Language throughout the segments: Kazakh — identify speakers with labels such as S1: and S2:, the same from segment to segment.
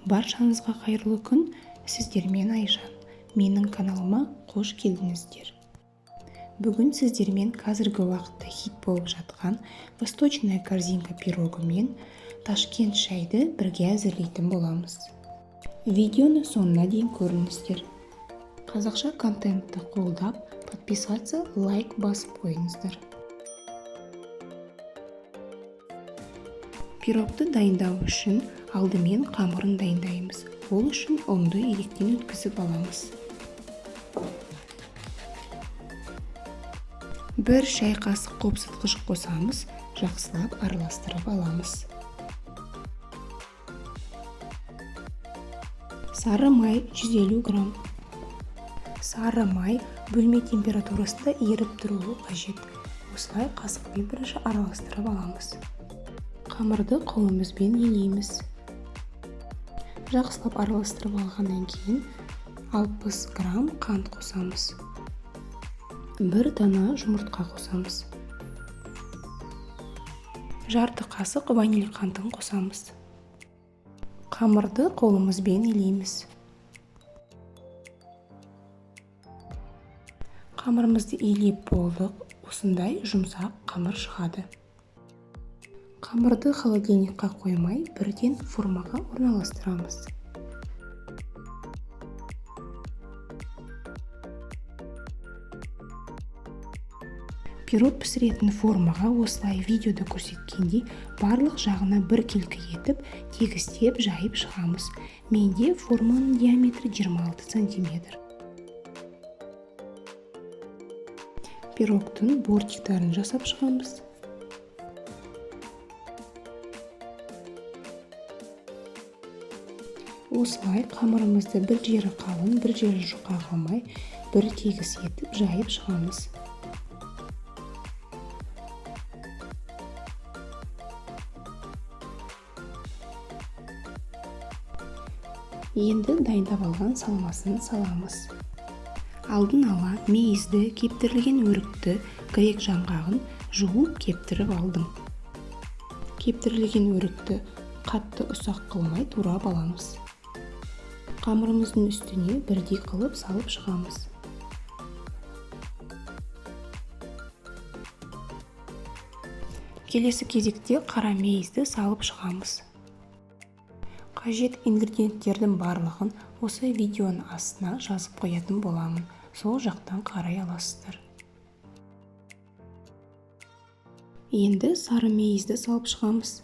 S1: Баршаңызға қайырлы күн, сіздермен Айжан. Менің каналыма қош келдіңіздер. Бүгін сіздермен қазіргі уақытта хит болып жатқан Восточная корзинка пирогы мен Ташкент шайды бірге әзірлейтін боламыз. Видеоны соңына дейін көріңіздер. Қазақша контентті қолдап, подписаться, лайк басып қойыңыздар. Пирогты дайындау үшін алдымен қамырын дайындаймыз. Ол үшін ұнды електен өткізіп аламыз. 1 шай қасық қопсытқыш қосамыз, жақсылап араластырып аламыз. Сары май 150 грамм. Сары май бөлме температурасында еріп тұруы қажет. Осылай қасықпен бірінші араластырып аламыз. Қамырды қолымызбен елейміз. Жақсылап араластырып алғаннан кейін 60 грамм қант қосамыз. 1 дана жұмыртқа қосамыз. Жарты қасық ваниль қантын қосамыз. Қамырды қолымызбен елейміз. Қамырымызды илеп болдық. Осындай жұмсақ қамыр шығады. Қамырды холодильникқа қоймай, бірден формаға орналастырамыз. Пирог пісіретін формаға осылай видеода көрсеткендей барлық жағына біркелкі етіп, тегістеп жайып шығамыз. Менде форманың диаметрі 26 сантиметр. Пирогтың бортиктарын жасап шығамыз. Осылай қамырымызды бір жері қалың, бір жері жұқа қылмай, бір тегіс етіп жайып шығамыз. Енді дайындап алған салмасын саламыз. Алдын ала мейізді, кептірілген өрікті, грек жаңғағын жуып кептіріп алдым. Кептірілген өрікті қатты ұсақ қылмай турап аламыз. Қамырымыздың үстіне бірдей қылып салып шығамыз. Келесі кезекте қара мейізді салып шығамыз. Қажет ингредиенттердің барлығын осы видеоның астына жазып қоятын боламын. Сол жақтан қарай аласыздар. Енді сары мейізді салып шығамыз.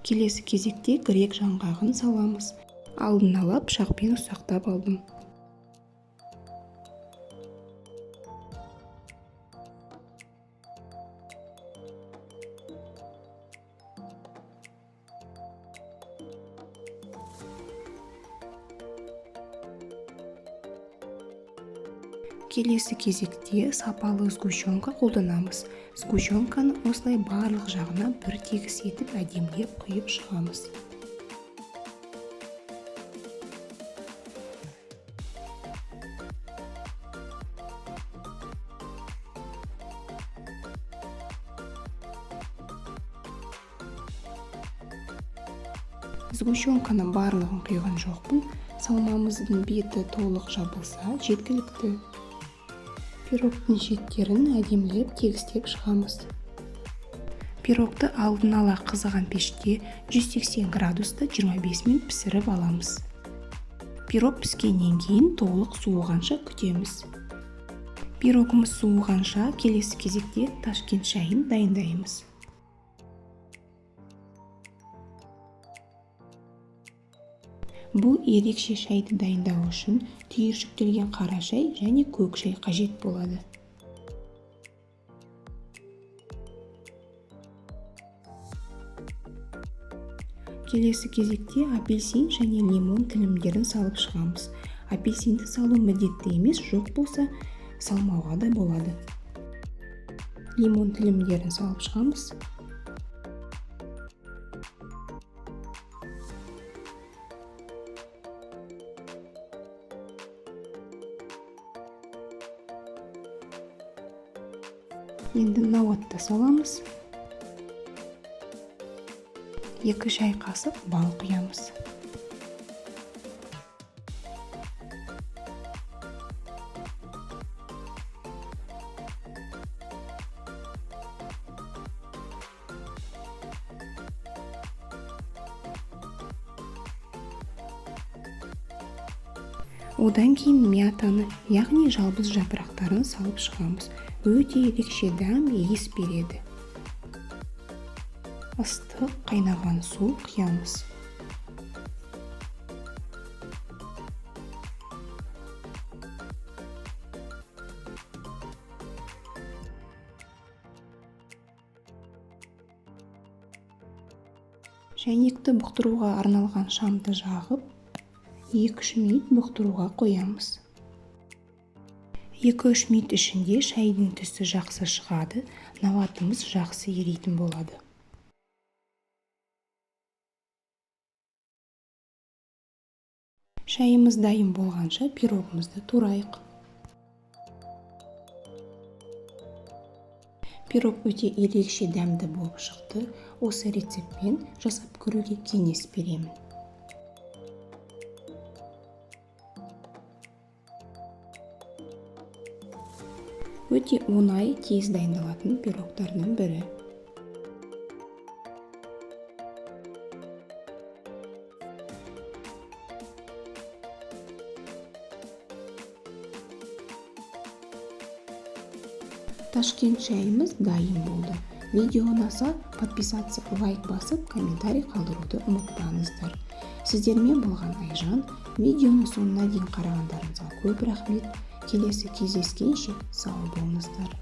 S1: Келесі кезекте грек жаңғағын саламыз. Алдын ала пышақпен ұсақтап алдым. Келесі кезекте сапалы сгущенка қолданамыз. Сгущенканы осылай барлық жағына бір тегіс етіп әдемілеп құйып шығамыз. Сгущенканың барлығын құйған жоқпын. Салмамыздың беті толық жабылса жеткілікті. Пирогтың шеттерін әдемілеп тегістеп шығамыз. Пирогты алдын ала қызыған пеште 180 градуста 25 минут пісіріп аламыз. Пирог піскеннен кейін толық суығанша күтеміз. Пирогымыз суығанша келесі кезекте Ташкент шайын дайындаймыз. Бұл ерекше шайды дайындау үшін түйіршіктелген қара шай және көк шай қажет болады. Келесі кезекте апельсин және лимон тілімдерін салып шығамыз. Апельсинді салу міндетті емес, жоқ болса салмауға да болады. Лимон тілімдерін салып шығамыз. Енді науатты саламыз. 2 шай қасық бал құямыз. Одан кейін мятаны, яғни жалбыз жапырақтарын салып шығамыз. Өте ерекше дәм, иіс береді. Ыстық қайнаған су құямыз. Шәйнекті бұқтыруға арналған шамды жағып, 2-3 минут бұқтыруға қоямыз. 2-3 минут ішінде шайдың түсі жақсы шығады, науатымыз жақсы еритін болады. Шайымыз дайын болғанша пирогымызды турайық. Пирог өте ерекше дәмді болып шықты. Осы рецептпен жасап көруге кеңес беремін. Өте оңай, тез дайындалатын пирогтардың бірі. Ташкент шайымыз дайын болды. Видео ұнаса, подписаться, лайк басып, комментарий қалдыруды ұмытпаңыздар. Сіздермен болған Айжан. Видеоны соңына дейін қарағандарыңызға көп рахмет. Келесі кездескенше сау болыңыздар.